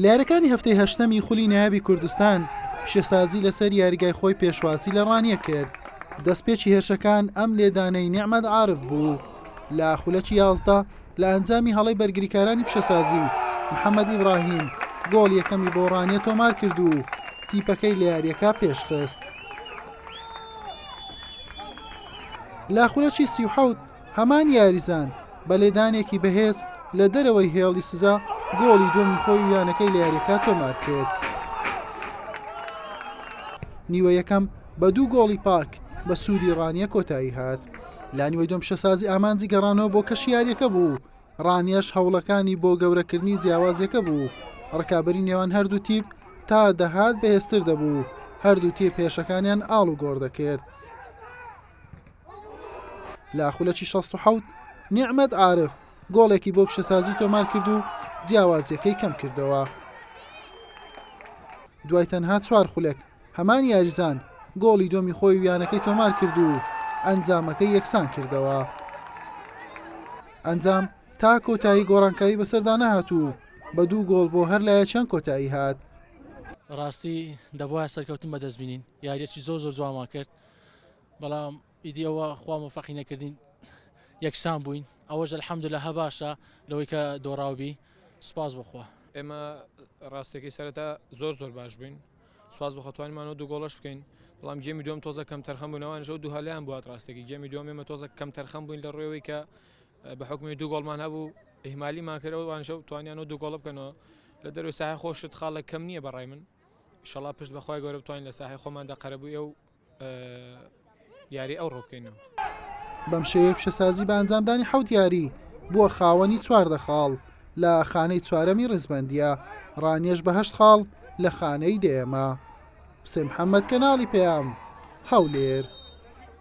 لە یاریەکانی هەفتەی هەشتەمی خولی نایابی کوردستان، پیشەسازی لەسەر یاریگای خۆی پێشوازی لە ڕانیە کرد، دەستپێکی هێرشەکان ئەم لێدانەی نیعمەت عارف بوو لە خولەکی 11 لە ئەنجامی هەڵەی بەرگریکارانی پیشەسازی محەممەد ئیبراهیم گۆڵ یەکەمی بۆ ڕانیە تۆمار کرد و تیپەکەی لە یاریەکە پێشخست. لە خولەکی 37 هەمان یاریزان بە لێدانێکی بەهێز لە دەرەوەی هێڵی سزا گۆڵی دووەمی خۆی و یانەکەی لە یاریەکە تۆمارکرد. نیوە یەکەم بە دوو گۆڵی پاک بە سوودی ڕانیە کۆتایی هات. لە نیوەی دووەم پیشەسازی ئامانجی گەڕانەوە بۆ کەشی یاریەکە بوو، ڕانیەش هەوڵەکانی بۆ گەورەکردنی جیاوازیەکە بوو، ڕکابەری نێوان هەردوو تیپ تا دەهات بەهێزتر دەبوو، هەردوو تیپ هێرشەکانیان ئاڵوگۆڕ دەکرد. لە خولەکی 67 نیعمەت عارف گۆڵێکی بۆ پیشەسازی تۆمار کرد و جیاوازیەکەی کەم کردەوە. دوای تەنها چوار خولەک هەمان یاریزان گۆڵی دووەمی خۆی و یانەکەی تۆمار کرد و ئەنجامەکەی یەکسان کردەوە. ئەنجام تا کۆتایی گۆڕانکاری بەسەردا نەهات و بە دوو گۆڵ بۆ هەر لایەکیان کۆتایی هات. ڕاستی دەبوایە سەرکەوتن بەدەست بینین یاریەکی زۆر زۆر جوانمان کرد بەڵام ئیدی ئەوە خوا مۆفەقی نەکردین یەکسان بووین ئەوەش الحمدللە هە باشە لەوەی کە دۆڕاو بی سوپاس بۆ خوا. ئێمە ڕاستەکەی سەرەتا زۆر زۆر باش بووین سواز بۆ خەتوانیمانەوە دوو گۆڵەش بکەین بەڵام game ی دووەم تۆزە کەم تەرخەم بوون ئەوانش ئەو دوو هەلیان بوات ڕاستەکەی game ی دووەم ئێمە تۆزە کەم تەرخەم بووین لە ڕوویەوەی کە بە حکومی دوو گۆڵمان هەبوو ئیهمالیمان کرد ئەوانش توانیان دوو گۆڵە بکەنەوە لە دەروی ساحە خۆشت خاڵێک کەم نییە بەڕای من ئیشەڵا پشت بەخوای گەورە بتوانین لە ساحەی خۆماندا قەرەبووی ئەو یاری ئەو ڕۆ بکەینەوە. بەم شێوەیە پیشەسازی بە ئەنجامدانی حەوت یاری بووە خاوەنی 14 خاڵ لە خانەی چوارەمی ڕیزبەندییە، ڕانیەش بە هەشت خاڵ لە خانەی دەیەمە. حوسێن محەمەد، کەناڵی پەیام، هەولێر.